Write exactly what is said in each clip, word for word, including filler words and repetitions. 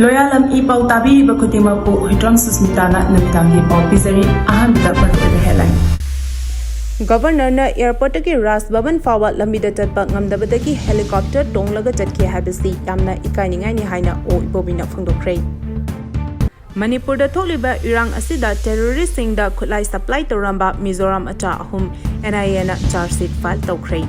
ꯂꯣꯌꯥꯂꯝ E ꯄꯥꯎ ꯇꯥꯕꯤꯔꯤꯕ ꯈꯨꯗꯤꯡꯃꯛꯄꯨ ꯍꯨꯏꯗ꯭ꯔꯣꯝ ꯁꯨꯁꯃꯤꯇꯥꯅ ꯅꯨꯃꯤꯗꯥꯡꯒꯤ ꯄꯥꯎ ꯄꯤꯖꯔꯤ꯫ ꯑꯍꯥꯟꯕꯗ ꯃꯔꯨꯑꯣꯏꯕ headline꯫ ꯒꯕꯔꯅꯔꯅ ꯑꯦꯌꯔꯄꯣꯔꯠꯇꯒꯤ ꯔꯥꯖ ꯚꯕꯟ ꯐꯥꯎꯕ ꯂꯝꯕꯤꯗ ꯆꯠꯄ ꯉꯝꯗꯕꯗꯒꯤ helicopter ꯇꯣꯡꯂꯒ ꯆꯠꯈꯤ ꯍꯥꯏꯕꯁꯤ ꯌꯥꯝꯅ ꯏꯀꯥꯏꯅꯤꯡꯉꯥꯏꯅꯤ ꯍꯥꯏꯅ ꯑꯣ ꯏꯕꯣꯕꯤꯅ ꯐꯣꯡꯗꯣꯛꯈ꯭ꯔꯦ꯫ ꯃꯅꯤꯄꯨꯔꯗ ꯊꯣꯛꯂꯤꯕ ꯏꯔꯥꯡ ꯑꯁꯤꯗ terroristꯁꯤꯡꯗ ꯈꯨꯠꯂꯥꯏ supply ꯇꯧꯔꯝꯕ ꯃꯤꯖꯣꯔꯥꯝ ꯃꯆꯥ ꯑꯍꯨꯝ NIAꯅ charge sheet file ꯇꯧꯈ꯭ꯔꯦ꯫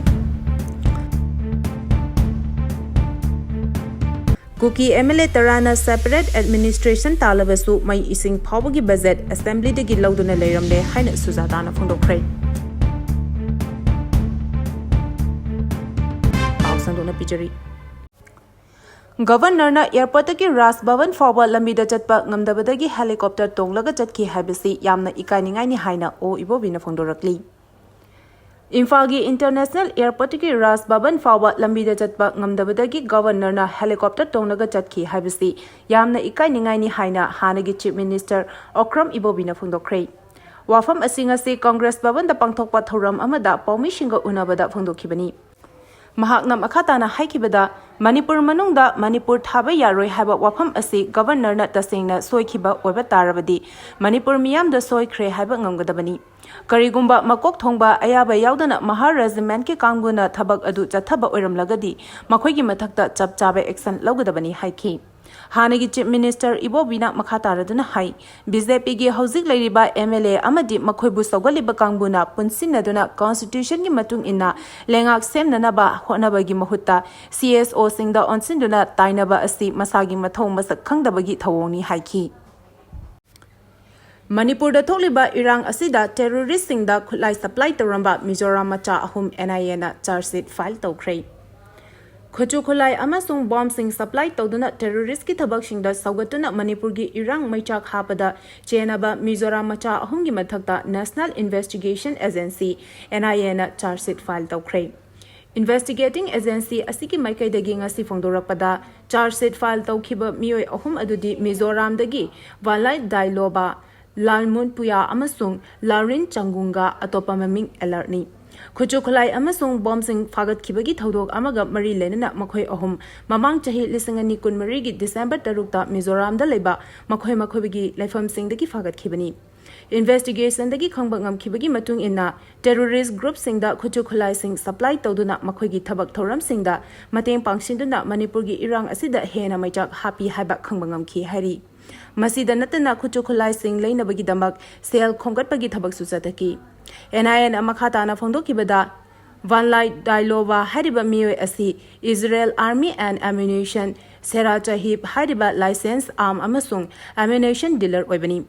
ꯀꯨꯀꯤ MLA ꯇꯔꯥꯅ separate administration ꯇꯥꯜꯂꯕꯁꯨ ꯃꯩ ꯏꯁꯤꯡ ꯐꯥꯎꯕꯒꯤ budget assemblyꯗꯒꯤ ꯂꯧꯗꯨꯅ ꯂꯩꯔꯝꯂꯦ ꯍꯥꯏꯅ ꯁꯨꯖꯥꯇꯥꯅ ꯐꯣꯡꯗꯣꯛꯈ꯭ꯔꯦ꯫ ꯄꯥꯎ ꯁꯟꯗꯣꯛꯅ ꯄꯤꯖꯔꯤ꯫ ꯒꯕꯔꯅꯔꯅ ꯑꯦꯌꯔꯄꯣꯔꯠꯇꯒꯤ ꯔꯥꯖ ꯚꯕꯟ ꯐꯥꯎꯕ ꯂꯝꯕꯤꯗ ꯆꯠꯄ ꯉꯝꯗꯕꯗꯒꯤ helicopter ꯇꯣꯡꯂꯒ ꯆꯠꯈꯤ ꯍꯥꯏꯕꯁꯤ ꯌꯥꯝꯅ ꯏꯀꯥꯏꯅꯤꯡꯉꯥꯏꯅꯤ ꯍꯥꯏꯅ ꯑꯣ ꯏꯕꯣꯕꯤꯅ ꯐꯣꯡꯗꯣꯔꯛꯂꯤ꯫ ꯏꯝꯐꯥꯜꯒꯤ international airportꯇꯒꯤ ꯔꯥꯖ ꯚꯕꯟ ꯐꯥꯎꯕ ꯂꯝꯕꯤꯗ ꯆꯠꯄ ꯉꯝꯗꯕꯗꯒꯤ ꯒꯕꯔꯅꯔꯅ helicopter ꯇꯣꯡꯂꯒ ꯆꯠꯈꯤ ꯍꯥꯏꯕꯁꯤ ꯌꯥꯝꯅ ꯏꯀꯥꯏꯅꯤꯡꯉꯥꯏꯅꯤ ꯍꯥꯏꯅ ꯍꯥꯟꯅꯒꯤ Chief Minister ꯑꯣꯀ꯭ꯔꯝ ꯏꯕꯣꯕꯤꯅ ꯐꯣꯡꯗꯣꯛꯈ꯭ꯔꯦ꯫ ꯋꯥꯐꯝ ꯑꯁꯤ ꯉꯁꯤ Congress ꯚꯕꯟꯗ ꯄꯥꯡꯊꯣꯛꯄ ꯊꯧꯔꯝ ꯑꯃꯗ ꯄꯥꯎꯃꯤꯁꯤꯡꯒ ꯎꯅꯕꯗ ꯐꯣꯡꯗꯣꯛꯈꯤꯕꯅꯤ꯫ ꯃꯍꯥꯛꯅ ꯃꯈꯥ ꯇꯥꯅ ꯍꯥꯏꯈꯤꯕꯗ, ꯃꯅꯤꯄꯨꯔ ꯃꯅꯨꯡꯗ ꯃꯅꯤꯄꯨꯔ ꯊꯥꯕ ꯌꯥꯔꯣꯏ ꯍꯥꯏꯕ ꯋꯥꯐꯝ ꯑꯁꯤ ꯒꯕꯔꯅꯔꯅ ꯇꯁꯦꯡꯅ ꯁꯣꯏꯈꯤꯕ ꯑꯣꯏꯕ ꯇꯥꯔꯕꯗꯤ ꯃꯅꯤꯄꯨꯔ ꯃꯤꯌꯥꯝꯗ ꯁꯣꯏꯈ꯭ꯔꯦ ꯍꯥꯏꯕ ꯉꯝꯒꯗꯕꯅꯤ꯫ ꯀꯔꯤꯒꯨꯝꯕ ꯃꯀꯣꯛ ꯊꯣꯡꯕ ꯑꯌꯥꯕ ꯌꯥꯎꯗꯅ ꯃꯍꯥ regimentꯀꯤ ꯀꯥꯡꯕꯨꯅ ꯊꯕꯛ ꯑꯗꯨ ꯆꯠꯊꯕ ꯑꯣꯏꯔꯝꯂꯒꯗꯤ ꯃꯈꯣꯏꯒꯤ ꯃꯊꯛꯇ ꯆꯞ ꯆꯥꯕ action ꯂꯧꯒꯗꯕꯅꯤ ꯍꯥꯏꯈꯤ꯫ ꯍꯥꯟꯅꯒꯤ Chief Minister ꯏꯕꯣꯕꯤꯅ ꯃꯈꯥ ꯇꯥꯔꯗꯨꯅ ꯍꯥꯏ, BJPꯒꯤ ꯍꯧꯖꯤꯛ ꯂꯩꯔꯤꯕ MLA ꯑꯃꯗꯤ ꯃꯈꯣꯏꯕꯨ ꯁꯧꯒꯠꯂꯤꯕ ꯀꯥꯡꯕꯨꯅ ꯄꯨꯟꯁꯤꯟꯅꯗꯨꯅ Constitutionꯒꯤ ꯃꯇꯨꯡ ꯏꯟꯅ ꯂꯩꯉꯥꯛ ꯁꯦꯝꯅꯅꯕ ꯍꯣꯠꯅꯕꯒꯤ ꯃꯍꯨꯠꯇ CSOꯁꯤꯡꯗ ꯑꯣꯟꯁꯤꯟꯗꯨꯅ ꯇꯥꯏꯅꯕ ꯑꯁꯤ ꯃꯁꯥꯒꯤ ꯃꯊꯧ ꯃꯁꯛ ꯈꯪꯗꯕꯒꯤ ꯊꯧꯑꯣꯡꯅꯤ ꯍꯥꯏꯈꯤ꯫ ꯃꯅꯤꯄꯨꯔꯗ ꯊꯣꯛꯂꯤꯕ ꯏꯔꯥꯡ ꯑꯁꯤꯗ terroristꯁꯤꯡꯗ ꯈꯨꯠꯂꯥꯏ supply ꯇꯧꯔꯝꯕ ꯃꯤꯖꯣꯔꯥꯝ ꯃꯆꯥ ꯑꯍꯨꯝ NIAꯅ charge sheet file ꯇꯧꯈ꯭ꯔꯦ꯫ ꯈꯨꯠꯁꯨ ꯈꯨꯠꯂꯥꯏ ꯑꯃꯁꯨꯡ bombꯁꯤꯡ supply ꯇꯧꯗꯨꯅ terroristꯀꯤ ꯊꯕꯛꯁꯤꯡꯗ ꯁꯧꯒꯠꯇꯨꯅ ꯃꯅꯤꯄꯨꯔꯒꯤ ꯏꯔꯥꯡ ꯃꯩꯆꯥꯛ ꯍꯥꯞꯄꯗ ꯆꯦꯟꯅꯕ ꯃꯤꯖꯣꯔꯥꯝ ꯃꯆꯥ ꯑꯍꯨꯝꯒꯤ ꯃꯊꯛꯇ National Investigation Agency, NIAꯅ charge sheet file ꯇꯧꯈ꯭ꯔꯦ꯫ Investigating Agency ꯑꯁꯤꯒꯤ ꯃꯥꯏꯀꯩꯗꯒꯤ ꯉꯁꯤ ꯐꯣꯡꯗꯣꯔꯛꯄꯗ, charge sheet file ꯇꯧꯈꯤꯕ ꯃꯤꯑꯣꯏ ꯑꯍꯨꯝ ꯑꯗꯨꯗꯤ ꯃꯤꯖꯣꯔꯥꯝꯗꯒꯤ ꯋꯥꯂꯥꯏ ꯗꯥꯏꯂꯣꯕꯥ, ꯂꯥꯜꯃꯨꯟ ꯄꯨꯌꯥ ꯑꯃꯁꯨꯡ ꯂꯥꯔꯤꯟ ꯆꯪꯒꯨꯡꯒ ꯑꯇꯣꯞꯄ ꯃꯃꯤꯡ ꯑꯦꯂꯔꯠꯅꯤ꯫ ꯈꯨꯠꯁꯨ ꯈꯨꯠꯂꯥꯏ ꯑꯃꯁꯨꯡ ꯕꯣꯝꯁꯤꯡ ꯐꯥꯒꯠꯈꯤꯕꯒꯤ ꯊꯧꯗꯣꯛ ꯑꯃꯒ ꯃꯔꯤ ꯂꯩꯅꯅ ꯃꯈꯣꯏ ꯑꯍꯨꯝ ꯃꯃꯥꯡ ꯆꯍꯤ ꯂꯤꯁꯤꯡ ꯑꯅꯤ ꯀꯨꯟꯃꯔꯤꯒꯤ ꯗꯤꯁꯦꯝꯕꯔ ꯇꯔꯨꯛꯇ ꯃꯤꯖꯣꯔꯥꯝꯗ ꯂꯩꯕ ꯃꯈꯣꯏ ꯃꯈꯣꯏꯒꯤ ꯂꯩꯐꯝꯁꯤꯡꯗꯒꯤ ꯐꯥꯒꯠꯈꯤꯕꯅꯤ꯫ ꯏꯟꯚꯦꯁꯇꯤꯒꯦꯁꯟꯗꯒꯤ ꯈꯪꯕ ꯉꯝꯈꯤꯕꯒꯤ ꯃꯇꯨꯡ ꯏꯟꯅ, ꯇꯦꯔꯣꯔꯤꯁ ꯒ꯭ꯔꯨꯞꯁꯤꯡꯗ ꯈꯨꯠꯁꯨ ꯈꯨꯠꯂꯥꯏꯁꯤꯡ ꯁꯄ꯭ꯂꯥꯏ ꯇꯧꯗꯨꯅ ꯃꯈꯣꯏꯒꯤ ꯊꯕꯛ ꯊꯧꯔꯝꯁꯤꯡꯗ ꯃꯇꯦꯡ ꯄꯥꯡꯁꯤꯟꯗꯨꯅ ꯃꯅꯤꯄꯨꯔꯒꯤ ꯏꯔꯥꯡ ꯑꯁꯤꯗ ꯍꯦꯟꯅ ꯃꯩꯆꯥꯛ ꯍꯥꯞꯄꯤ ꯍꯥꯏꯕ ꯈꯪꯕ ꯉꯝꯈꯤ ꯍꯥꯏꯔꯤ꯫ ꯃꯁꯤꯗ ꯅꯠꯇꯅ ꯈꯨꯠꯁꯨ ꯈꯨꯠꯂꯥꯏꯁꯤꯡ ꯂꯩꯅꯕꯒꯤꯗꯃꯛ ꯁꯦꯜ ꯈꯣꯝꯒꯠꯄꯒꯤ ꯊꯕꯛꯁꯨ ꯆꯠꯊꯈꯤ꯫ ꯑꯦꯟ ꯑꯥꯏ ꯑꯦꯅ ꯃꯈꯥ ꯇꯥꯅ ꯐꯣꯡꯗꯣꯛꯈꯤꯕꯗ, ꯚꯥꯟꯂꯥꯏ ꯗꯥꯏꯂꯣꯚꯥ ꯍꯥꯏꯔꯤꯕ ꯃꯤꯑꯣꯏ ꯑꯁꯤ Israel Army and Ammunition, Cera ꯆꯍꯤꯕ ꯍꯥꯏꯔꯤꯕ ꯂꯥꯏꯁꯦꯟꯁ ꯑꯥꯔꯝ ꯑꯃꯁꯨꯡ ꯑꯦꯃꯨꯅꯤꯁꯟ ꯗꯤꯂꯔ ꯑꯣꯏꯕꯅꯤ꯫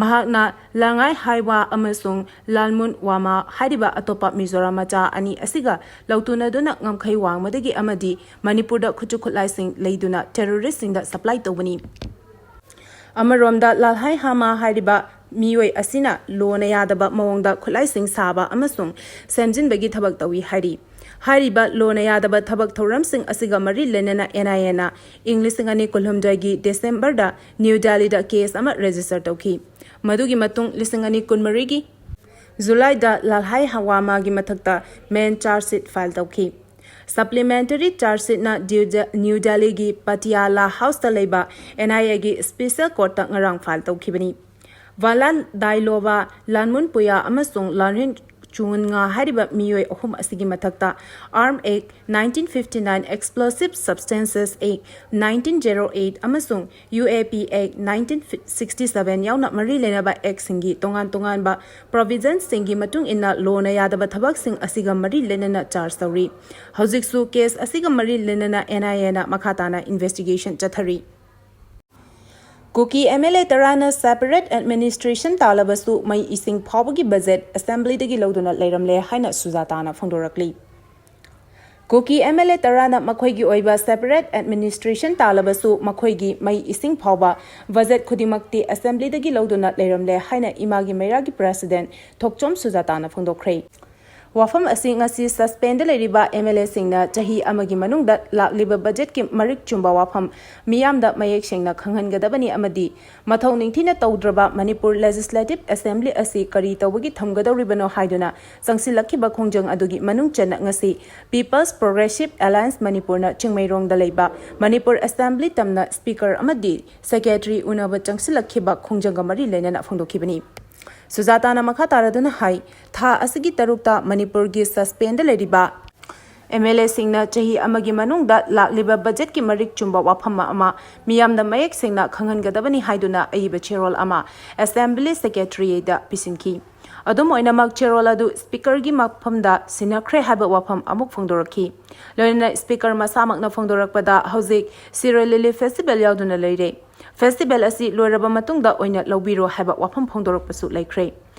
ꯃꯍꯥꯛꯅ ꯂꯉꯥꯏ ꯍꯥꯏꯋꯥ ꯑꯃꯁꯨꯡ ꯂꯥꯜꯃꯨꯟ ꯋꯥꯃꯥ ꯍꯥꯏꯔꯤꯕ ꯑꯇꯣꯞꯄ ꯃꯤꯖꯣꯔꯥꯝ ꯃꯆꯥ ꯑꯅꯤ ꯑꯁꯤꯒ ꯂꯧꯇꯨꯅꯗꯨꯅ ꯉꯝꯈꯩ ꯋꯥꯡꯃꯗꯒꯤ ꯑꯃꯗꯤ ꯃꯅꯤꯄꯨꯔꯗ ꯈꯨꯠꯁꯨ ꯈꯨꯠꯂꯥꯏꯁꯤꯡ ꯂꯩꯗꯨꯅ ꯇꯦꯔꯣꯔꯤꯁꯁꯤꯡꯗ ꯁꯄ꯭ꯂꯥꯏ ꯇꯧꯕꯅꯤ꯫ ꯑꯃꯔꯣꯝꯗ, ꯂꯥꯜꯍꯥꯏ ꯍꯥꯃꯥ ꯍꯥꯏꯔꯤꯕ ꯃꯤꯑꯣꯏ ꯑꯁꯤꯅ ꯂꯣꯅ ꯌꯥꯗꯕ ꯃꯑꯣꯡꯗ ꯈꯨꯠꯂꯥꯏꯁꯤꯡ ꯁꯥꯕ ꯑꯃꯁꯨꯡ ꯁꯦꯝꯖꯤꯟꯕꯒꯤ ꯊꯕꯛ ꯇꯧꯏ ꯍꯥꯏꯔꯤ꯫ ꯍꯥꯏꯔꯤꯕ ꯂꯣꯅ ꯌꯥꯗꯕ ꯊꯕꯛ ꯊꯧꯔꯝꯁꯤꯡ ꯑꯁꯤꯒ ꯃꯔꯤ ꯂꯩꯅꯅ ꯑꯦꯟ ꯑꯥꯏ ꯑꯦꯅ ꯏꯪ ꯂꯤꯁꯤꯡ ꯑꯅꯤ ꯀꯨꯟꯍꯨꯝꯗꯣꯏꯒꯤ ꯗꯤꯁꯦꯝꯕꯔꯗ ꯅ꯭ꯌꯨ ꯗꯦꯜꯂꯤꯗ ꯀꯦꯁ ꯑꯃ ꯔꯦꯖꯤꯁꯇꯔ ꯇꯧꯈꯤ꯫ ꯃꯗꯨꯒꯤ ꯃꯇꯨꯡ ꯂꯤꯁꯤꯡ ꯑꯅꯤ ꯀꯨꯟꯃꯔꯤꯒꯤ ꯖꯨꯂꯥꯏꯗ ꯂꯥꯜꯍꯥꯏ ꯍꯋꯥꯃꯥꯒꯤ ꯃꯊꯛꯇ ꯃꯦꯟ ꯆꯥꯔꯖ ꯁꯤꯠ ꯐꯥꯏꯜ ꯇꯧꯈꯤ꯫ ꯁꯄ꯭ꯂꯤꯃꯦꯟꯇꯔꯤ ꯆꯥꯔꯖ ꯁꯤꯠꯅ ꯗ꯭ꯌꯨ-, ꯅ꯭ꯌꯨ ꯗꯦꯜꯂꯤꯒꯤ ꯄꯇꯤꯌꯥꯂꯥ ꯍꯥꯎꯁꯇ ꯂꯩꯕ ꯑꯦꯟ ꯑꯥꯏ ꯑꯦꯒꯤ ꯁ꯭ꯄꯦꯁꯦꯜ ꯀꯣꯔꯠꯇ ꯉꯔꯥꯡ ꯐꯥꯏꯜ ꯇꯧꯈꯤꯕꯅꯤ꯫ ꯚꯥꯟꯂꯥꯏ ꯗꯥꯏꯂꯣꯚꯥ, ꯂꯥꯜꯃꯨꯟ ꯄꯨꯌꯥ ꯑꯃꯁꯨꯡ ꯂꯥꯟꯍꯤꯟ ꯆꯨꯟꯉꯥ ꯍꯥꯏꯔꯤꯕ ꯃꯤꯑꯣꯏ ꯑꯍꯨꯝ ꯑꯁꯤꯒꯤ ꯃꯊꯛꯇ Arms Act nineteen fifty nine, Explosive Substances Act nineteen zero eight ꯑꯃꯁꯨꯡ U A P Act nineteen sixty seven ꯌꯥꯎꯅ ꯃꯔꯤ ꯂꯩꯅꯕ ꯑꯦꯛꯁꯤꯡꯒꯤ ꯇꯣꯉꯥꯟ ꯇꯣꯉꯥꯟꯕ ꯄ꯭ꯔꯣꯚꯤꯖꯟꯁꯤꯡꯒꯤ ꯃꯇꯨꯡ ꯏꯟꯅ ꯂꯣꯅ ꯌꯥꯗꯕ ꯊꯕꯛꯁꯤꯡ ꯑꯁꯤꯒ ꯃꯔꯤ ꯂꯩꯅꯅ ꯆꯥꯔꯖ ꯇꯧꯔꯤ꯫ ꯍꯧꯖꯤꯛꯁꯨ ꯀꯦꯁ ꯑꯁꯤꯒ ꯃꯔꯤ ꯂꯩꯅꯅ ꯑꯦꯟ ꯑꯥꯏ ꯑꯦꯅ ꯃꯈꯥ ꯇꯥꯅ ꯏꯟꯚꯦꯁꯇꯤꯒꯦꯁꯟ ꯆꯠꯊꯔꯤ꯫ ꯀꯨꯀꯤ ꯑꯦꯝ ꯑꯦꯜ ꯑꯦ ꯇꯔꯥꯅ ꯁꯦꯄꯔꯦꯠ ꯑꯦꯗꯃꯤꯅꯤꯁꯇ꯭ꯔꯦꯁꯟ ꯇꯥꯜꯂꯕꯁꯨ ꯃꯩ ꯏꯁꯤꯡ ꯐꯥꯎꯕꯒꯤ ꯕꯖꯦꯠ ꯑꯦꯁꯦꯝꯕ꯭ꯂꯤꯗꯒꯤ ꯂꯧꯗꯨꯅ ꯂꯩꯔꯝꯂꯦ ꯍꯥꯏꯅ ꯁꯨꯖꯥꯇꯥꯅ ꯐꯣꯡꯗꯣꯔꯛꯂꯤ꯫ ꯀꯨꯀꯤ ꯑꯦꯝ ꯑꯦꯜ ꯑꯦ ꯇꯔꯥꯅ ꯃꯈꯣꯏꯒꯤ ꯑꯣꯏꯕ ꯁꯦꯄꯔꯦꯠ ꯑꯦꯗꯃꯤꯅꯤꯁꯇ꯭ꯔꯦꯁꯟ ꯇꯥꯜꯂꯕꯁꯨ ꯃꯈꯣꯏꯒꯤ ꯃꯩ ꯏꯁꯤꯡ ꯐꯥꯎꯕ ꯕꯖꯦꯠ ꯈꯨꯗꯤꯡꯃꯛꯇꯤ ꯑꯦꯁꯦꯝꯕ꯭ꯂꯤꯗꯒꯤ ꯂꯧꯗꯨꯅ ꯂꯩꯔꯝꯂꯦ ꯍꯥꯏꯅ ꯏꯃꯥꯒꯤ ꯃꯩꯔꯥꯒꯤ ꯄ꯭ꯔꯦꯁꯤꯗꯦꯟ ꯊꯣꯛꯆꯣꯝ ꯁꯨꯖꯥꯇꯥꯅ ꯐꯣꯡꯗꯣꯛꯈ꯭ꯔꯦ꯫ ꯋꯥꯐꯝ ꯑꯁꯤ ꯉꯁꯤ suspendꯗ ꯂꯩꯔꯤꯕ MLAꯁꯤꯡꯅ ꯆꯍꯤ ꯑꯃꯒꯤ ꯃꯅꯨꯡꯗ ꯂꯥꯛꯂꯤꯕ budgetꯀꯤ ꯃꯔꯤꯛ ꯆꯨꯝꯕ ꯋꯥꯐꯝ ꯃꯤꯌꯥꯝꯗ ꯃꯌꯦꯛ ꯁꯦꯡꯅ ꯈꯪꯍꯟꯒꯗꯕꯅꯤ ꯑꯃꯗꯤ ꯃꯊꯧ ꯅꯤꯡꯊꯤꯅ ꯇꯧꯗ꯭ꯔꯕ ꯃꯅꯤꯄꯨꯔ Legislative Assembly ꯑꯁꯤ ꯀꯔꯤ ꯇꯧꯕꯒꯤ ꯊꯝꯒꯗꯧꯔꯤꯕꯅꯣ ꯍꯥꯏꯗꯨꯅ ꯆꯪꯁꯤꯜꯂꯛꯈꯤꯕ ꯈꯣꯡꯖꯪ ꯑꯗꯨꯒꯤ ꯃꯅꯨꯡ ꯆꯟꯅ ꯉꯁꯤ People's Progressive Alliance ꯃꯅꯤꯄꯨꯔꯅ ꯆꯤꯡꯃꯩꯔꯣꯡꯗ ꯂꯩꯕ ꯃꯅꯤꯄꯨꯔ Assembly ꯇꯝꯅ Speaker ꯑꯃꯗꯤ Secretary ꯎꯅꯕ ꯆꯪꯁꯤꯜꯂꯛꯈꯤꯕ ꯈꯣꯡꯖꯪꯒ ꯃꯔꯤ ꯂꯩꯅꯅ ꯐꯣꯡꯗꯣꯛꯈꯤꯕꯅꯤ꯫ ꯁꯨꯖꯥꯇꯥꯅ ꯃꯈꯥ ꯇꯥꯔꯗꯨꯅ ꯍꯥꯏ, ꯊꯥ ꯑꯁꯤꯒꯤ ꯇꯔꯨꯛꯇ ꯃꯅꯤꯄꯨꯔꯒꯤ suspendꯗ ꯂꯩꯔꯤꯕ MLAꯁꯤꯡꯅ ꯆꯍꯤ ꯑꯃꯒꯤ ꯃꯅꯨꯡꯗ ꯂꯥꯛꯂꯤꯕ budgetꯀꯤ ꯃꯔꯤꯛ ꯆꯨꯝꯕ ꯋꯥꯐꯝ ꯑꯃ ꯃꯤꯌꯥꯝꯗ ꯃꯌꯦꯛ ꯁꯦꯡꯅ ꯈꯪꯍꯟꯒꯗꯕꯅꯤ ꯍꯥꯏꯗꯨꯅ ꯑꯏꯕ ꯆꯦꯔꯣꯜ ꯑꯃ Assembly Secretaryꯗ ꯄꯤꯁꯤꯟꯈꯤ꯫ ꯑꯗꯨꯝ ꯑꯣꯏꯅꯃꯛ, ꯆꯦꯔꯣꯜ ꯑꯗꯨ Speakerꯒꯤ ꯃꯐꯝꯗ ꯁꯤꯟꯅꯈ꯭ꯔꯦ ꯍꯥꯏꯕ ꯋꯥꯐꯝ ꯑꯃꯨꯛ ꯐꯣꯡꯗꯣꯔꯛꯈꯤ꯫ ꯂꯣꯏꯅꯅ Speaker ꯃꯁꯥꯃꯛꯅ ꯐꯣꯡꯗꯣꯔꯛꯄꯗ ꯍꯧꯖꯤꯛ ꯁꯤꯔꯣꯏ ꯂꯤꯂꯤ festival ꯌꯥꯎꯗꯨꯅ ꯂꯩꯔꯦ꯫ Festival ꯑꯁꯤ ꯂꯣꯏꯔꯕ ꯃꯇꯨꯡꯗ ꯑꯣꯏꯅ ꯂꯧꯕꯤꯔꯣ ꯍꯥꯏꯕ ꯋꯥꯐꯝ ꯐꯣꯡꯗꯣꯔꯛꯄꯁꯨ ꯂꯩꯈ꯭ꯔꯦ꯫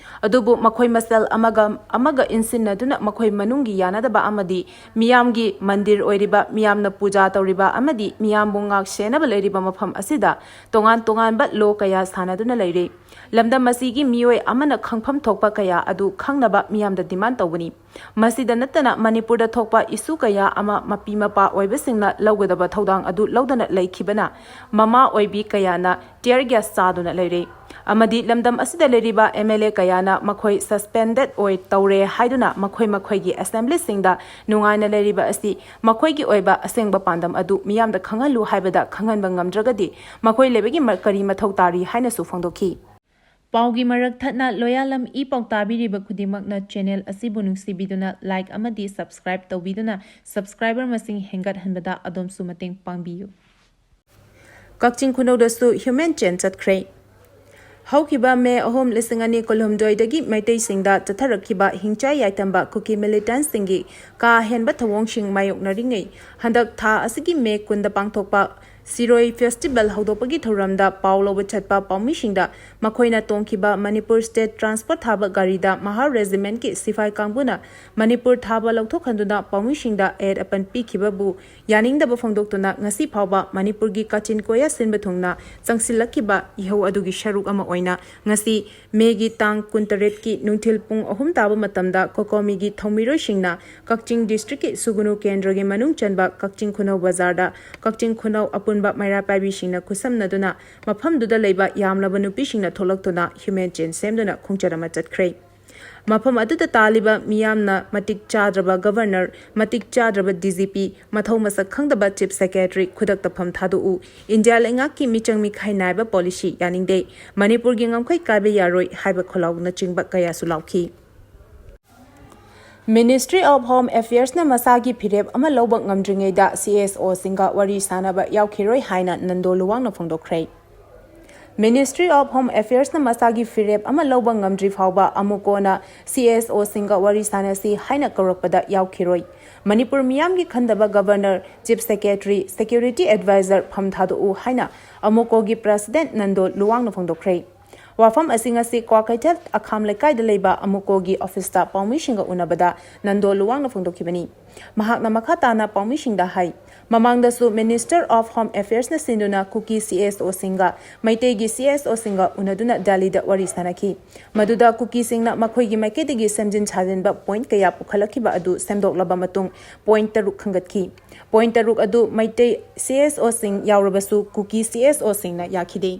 ꯑꯗꯨꯕꯨ ꯃꯈꯣꯏ ꯃꯁꯦꯜ ꯑꯃꯒ ꯑꯃꯒ ꯏꯟꯁꯤꯟꯅꯗꯨꯅ ꯃꯈꯣꯏ ꯃꯅꯨꯡꯒꯤ ꯌꯥꯅꯗꯕ ꯑꯃꯗꯤ ꯃꯤꯌꯥꯝꯒꯤ ꯃꯟꯗꯤꯔ ꯑꯣꯏꯔꯤꯕ, ꯃꯤꯌꯥꯝꯅ ꯄꯨꯖꯥ ꯇꯧꯔꯤꯕ ꯑꯃꯗꯤ ꯃꯤꯌꯥꯝꯕꯨ ꯉꯥꯛ ꯁꯦꯟꯅꯕ ꯂꯩꯔꯤꯕ ꯃꯐꯝ ꯑꯁꯤꯗ ꯇꯣꯉꯥꯟ ꯇꯣꯉꯥꯟꯕ law ꯀꯌꯥ ꯁꯥꯟꯅꯗꯨꯅ ꯂꯩꯔꯦ꯫ ꯂꯝꯗꯝ ꯑꯁꯤꯒꯤ ꯃꯤꯑꯣꯏ ꯑꯃꯅ ꯈꯪꯐꯝ ꯊꯣꯛꯄ ꯀꯌꯥ ꯑꯗꯨ ꯈꯪꯅꯕ ꯃꯤꯌꯥꯝꯗ demand ꯇꯧꯕꯅꯤ꯫ ꯃꯁꯤꯗ ꯅꯠꯇꯅ ꯃꯅꯤꯄꯨꯔꯗ ꯊꯣꯛꯄ issue ꯀꯌꯥ ꯑꯃ ꯃꯄꯤ ꯃꯄꯥ ꯑꯣꯏꯕꯁꯤꯡꯅ ꯂꯧꯒꯗꯕ ꯊꯧꯗꯥꯡ ꯑꯗꯨ ꯂꯧꯗꯅ ꯂꯩꯈꯤꯕꯅ ꯃꯃꯥ ꯑꯣꯏꯕꯤ ꯀꯌꯥꯅ tear gas ꯆꯥꯗꯨꯅ ꯂꯩꯔꯦ꯫ ꯑꯃꯗꯤ ꯂꯝꯗꯝ ꯑꯁꯤꯗ ꯂꯩꯔꯤꯕ MLA ꯀꯌꯥꯅ ꯃꯈꯣꯏ suspended ꯑꯣꯏ ꯇꯧꯔꯦ ꯍꯥꯏꯗꯨꯅ ꯃꯈꯣꯏ ꯃꯈꯣꯏꯒꯤ Assemblyꯁꯤꯡꯗ ꯅꯨꯡꯉꯥꯏꯅ ꯂꯩꯔꯤꯕ ꯑꯁꯤ ꯃꯈꯣꯏꯒꯤ ꯑꯣꯏꯕ ꯑꯁꯦꯡꯕ ꯄꯥꯟꯗꯝ ꯑꯗꯨ ꯃꯤꯌꯥꯝꯗ ꯈꯪꯍꯜꯂꯨ ꯍꯥꯏꯕꯗ ꯈꯪꯍꯟꯕ ꯉꯝꯗ꯭ꯔꯒꯗꯤ ꯃꯈꯣꯏ ꯂꯩꯕꯒꯤ ꯃ-, ꯀꯔꯤ ꯃꯊꯧ ꯇꯥꯔꯤ ꯍꯥꯏꯅꯁꯨ ꯐꯣꯡꯗꯣꯛꯈꯤ꯫ ꯄꯥꯎꯒꯤ ꯃꯔꯛ ꯊꯠꯅ ꯂꯣꯌꯥꯂꯝ ꯏ ꯄꯥꯎ ꯇꯥꯕꯤꯔꯤꯕ ꯈꯨꯗꯤꯡꯃꯛꯅ channel ꯑꯁꯤꯕꯨ ꯅꯨꯡꯁꯤꯕꯤꯗꯨꯅ like ꯑꯃꯗꯤ subscribe ꯇꯧꯕꯤꯗꯨꯅ subscriber ꯃꯁꯤꯡ ꯍꯦꯟꯒꯠꯍꯟꯕꯗ ꯑꯗꯣꯝꯁꯨ ꯃꯇꯦꯡ ꯄꯥꯡꯕꯤꯌꯨ꯫ ꯀꯛꯆꯤꯡ ꯈꯨꯅꯧꯗꯁꯨ human chain ꯆꯠꯈ꯭ꯔꯦ꯫ ꯍꯧꯈꯤꯕ May ꯑꯍꯨꯝ, ꯂꯤꯁꯤꯡ ꯑꯅꯤ ꯀꯨꯟꯍꯨꯝꯗꯣꯏꯗꯒꯤ ꯃꯩꯇꯩꯁꯤꯡꯗ ꯆꯠꯊꯔꯛꯈꯤꯕ ꯍꯤꯡꯆꯥꯏ ꯌꯥꯏꯇꯝꯕ ꯀꯨꯀꯤ militantꯁꯤꯡꯒꯤ ꯀꯥ ꯍꯦꯟꯕ ꯊꯧꯑꯣꯡꯁꯤꯡ ꯃꯥꯌꯣꯛꯅꯔꯤꯉꯩ, ꯍꯟꯗꯛ ꯊꯥ ꯑꯁꯤꯒꯤ May ꯀꯨꯟꯗ ꯄꯥꯡꯊꯣꯛꯄ ꯁꯤꯔꯣꯏ ꯐꯦꯁꯇꯤꯚꯦꯜ ꯍꯧꯗꯣꯛꯄꯒꯤ ꯊꯧꯔꯝꯗ ꯄꯥꯎ ꯂꯧꯕ ꯆꯠꯄ ꯄꯥꯎꯃꯤꯁꯤꯡꯗ ꯃꯈꯣꯏꯅ ꯇꯣꯡꯈꯤꯕ ꯃꯅꯤꯄꯨꯔ ꯁ꯭ꯇꯦꯠ ꯇ꯭ꯔꯥꯟꯁꯄꯣꯔꯠ ꯊꯥꯕ ꯒꯥꯔꯤꯗ ꯃꯍꯥꯔ ꯔꯦꯖꯤꯃꯦꯟꯠꯀꯤ ꯁꯤꯐꯥꯏ ꯀꯥꯡꯕꯨꯅ ꯃꯅꯤꯄꯨꯔ ꯊꯥꯕ ꯂꯧꯊꯣꯛꯍꯟꯗꯨꯅ ꯄꯥꯎꯃꯤꯁꯤꯡꯗ ꯑꯌꯦꯠ ꯑꯄꯟ ꯄꯤꯈꯤꯕꯕꯨ ꯌꯥꯅꯤꯡꯗꯕ ꯐꯣꯡꯗꯣꯛꯇꯨꯅ ꯉꯁꯤ ꯐꯥꯎꯕ ꯃꯅꯤꯄꯨꯔꯒꯤ ꯀꯥꯆꯤꯟ ꯀꯣꯌꯥ ꯁꯤꯟꯕ ꯊꯨꯡꯅ ꯆꯪꯁꯤꯜꯂꯛꯈꯤꯕ ꯏꯍꯧ ꯑꯗꯨꯒꯤ ꯁꯔꯨꯛ ꯑꯃ ꯑꯣꯏꯅ ꯉꯁꯤ ꯃꯦꯒꯤ ꯇꯥꯡ ꯀꯨꯟꯇꯔꯦꯠꯀꯤ ꯅꯨꯡꯊꯤꯜ ꯄꯨꯡ ꯑꯍꯨꯝ ꯇꯥꯕ ꯃꯇꯝꯗ ꯀꯣꯀꯣꯃꯤꯒꯤ ꯊꯧꯃꯤꯔꯣꯏꯁꯤꯡꯅ ꯀꯛꯆꯤꯡ ꯗꯤꯁꯇ꯭ꯔꯤꯛꯀꯤ ꯁꯨꯒꯨꯅꯨ ꯀꯦꯟꯗ꯭ꯔꯒꯤ ꯃꯅꯨꯡ ꯆꯟꯕ ꯀꯛꯆꯤꯡ ꯈꯨꯅꯧ ꯕꯖꯥꯔꯗ ꯀꯛꯆꯤꯡ ꯈꯨꯅꯧ ꯑꯄꯨꯟꯕ ꯃꯩꯔꯥ ꯄꯥꯏꯕꯤꯁꯤꯡꯅ ꯈꯨꯠꯁꯝꯅꯗꯨꯅ ꯃꯐꯝꯗꯨꯗ ꯂꯩꯕ ꯌꯥꯝꯂꯕ ꯅꯨꯄꯤꯁꯤꯡꯅ ꯊꯣꯛꯂꯛꯇꯨꯅ ꯍ꯭ꯌꯨꯃꯦꯟ ꯆꯦꯟ ꯁꯦꯝꯗꯨꯅ ꯈꯣꯡꯆꯠ ꯑꯃ ꯆꯠꯈ꯭ꯔꯦ꯫ ꯃꯐꯝ ꯑꯗꯨꯗ ꯇꯥꯜꯂꯤꯕ ꯃꯤꯌꯥꯝꯅ ꯃꯇꯤꯛ ꯆꯥꯗ꯭ꯔꯕ ꯒꯚꯔꯅꯔ, ꯃꯇꯤꯛ ꯆꯥꯗ꯭ꯔꯕ ꯗꯤ ꯖꯤ ꯄꯤ, ꯃꯊꯧ ꯃꯁꯛ ꯈꯪꯗꯕ ꯆꯤꯐ ꯁꯦꯀ꯭ꯔꯦꯇꯔꯤ ꯈꯨꯗꯛꯇ ꯐꯝ ꯊꯥꯗꯣꯛꯎ, ꯏꯟꯗꯤꯌꯥ ꯂꯩꯉꯥꯛꯀꯤ ꯃꯤꯆꯪ ꯃꯤꯈꯥꯏ ꯅꯥꯏꯕ ꯄꯣꯂꯤꯁꯤ ꯌꯥꯅꯤꯡꯗꯦ, ꯃꯅꯤꯄꯨꯔꯒꯤ ꯉꯝꯈꯩ ꯀꯥꯏꯕ ꯌꯥꯔꯣꯏ ꯍꯥꯏꯕ ꯈꯣꯜꯂꯥꯎꯅꯆꯤꯡꯕ ꯀꯌꯥꯁꯨ ꯂꯥꯎꯈꯤ꯫ Ministry of Home Affairsꯅ ꯃꯁꯥꯒꯤ ꯐꯤꯔꯦꯞ ꯑꯃ ꯂꯧꯕ ꯉꯝꯗ꯭ꯔꯤꯉꯩꯗ ꯁꯤ ꯑꯦꯁ ꯑꯣꯁꯤꯡꯒ ꯋꯥꯔꯤ ꯁꯥꯅꯕ ꯌꯥꯎꯈꯤꯔꯣꯏ ꯍꯥꯏꯅ ꯅꯟꯗꯣ ꯂꯨꯋꯥꯡꯅ ꯐꯣꯡꯗꯣꯛꯈ꯭ꯔꯦ꯫ Ministry of Home Affairsꯅ ꯃꯁꯥꯒꯤ ꯐꯤꯔꯦꯞ ꯑꯃ ꯂꯧꯕ ꯉꯝꯗ꯭ꯔꯤ ꯐꯥꯎꯕ ꯑꯃꯨꯛ ꯀꯣꯟꯅ ꯁꯤ ꯑꯦꯁ ꯑꯣꯁꯤꯡꯒ ꯋꯥꯔꯤ ꯁꯥꯅꯁꯤ ꯍꯥꯏꯅ ꯀꯧꯔꯛꯄꯗ ꯌꯥꯎꯈꯤꯔꯣꯏ꯫ ꯃꯅꯤꯄꯨꯔ ꯃꯤꯌꯥꯝꯒꯤ ꯈꯟꯗꯕ governor, chief secretary, security adviser ꯐꯝ ꯊꯥꯗꯣꯛꯎ ꯍꯥꯏꯅ ꯑꯃꯨꯀꯣꯒꯤ ꯄ꯭ꯔꯦꯁꯤꯗꯦꯟꯠ ꯅꯟꯗꯣ ꯂꯨꯋꯥꯡꯅ ꯐꯣꯡꯗꯣꯛꯈ꯭ꯔꯦ꯫ ꯋꯥꯐꯝ ꯑꯁꯤ ꯉꯁꯤ ꯀ꯭ꯋꯥꯀꯩꯊꯦꯜ ꯑꯈꯥꯝ ꯂꯩꯀꯥꯏꯗ ꯂꯩꯕ ꯑꯃꯨꯀꯣꯒꯤ ꯑꯣꯐꯤꯁꯇ ꯄꯥꯎꯃꯤꯁꯤꯡꯒ ꯎꯅꯕꯗ ꯅꯟꯗꯣ ꯂꯨꯋꯥꯡꯅ ꯐꯣꯡꯗꯣꯛꯈꯤꯕꯅꯤ꯫ ꯃꯍꯥꯛꯅ ꯃꯈꯥ ꯇꯥꯅ ꯄꯥꯎꯃꯤꯁꯤꯡꯗ ꯍꯥꯏ, ꯃꯃꯥꯡꯗꯁꯨ Minister of Home Affairsꯅ ꯁꯤꯟꯗꯨꯅ ꯀꯨꯀꯤ ꯁꯤ ꯑꯦꯁ ꯑꯣꯁꯤꯡꯒ ꯃꯩꯇꯩꯒꯤ ꯁꯤ ꯑꯦꯁ ꯑꯣꯁꯤꯡꯒ ꯎꯅꯗꯨꯅ ꯗꯦꯜꯂꯤꯗ ꯋꯥꯔꯤ ꯁꯥꯅꯈꯤ꯫ ꯃꯗꯨꯗ ꯀꯨꯀꯤꯁꯤꯡꯅ ꯃꯈꯣꯏꯒꯤ ꯃꯥꯏꯀꯩꯗꯒꯤ ꯁꯦꯝꯖꯤꯟ ꯁꯥꯖꯤꯟꯕ ꯄꯣꯏꯟꯠ ꯀꯌꯥ ꯄꯨꯈꯠꯂꯛꯈꯤꯕ ꯑꯗꯨ ꯁꯦꯝꯗꯣꯛꯂꯕ ꯃꯇꯨꯡ ꯄꯣꯏꯟꯠ ꯇꯔꯨꯛ ꯈꯟꯒꯠꯈꯤ꯫ ꯄꯣꯏꯟꯠ ꯇꯔꯨꯛ ꯑꯗꯨ ꯃꯩꯇꯩ ꯁꯤ ꯑꯦꯁ ꯑꯣꯁꯤꯡ ꯌꯥꯎꯔꯕꯁꯨ ꯀꯨꯀꯤ ꯁꯤ ꯑꯦꯁ ꯑꯣꯁꯤꯡꯅ ꯌꯥꯈꯤꯗꯦ꯫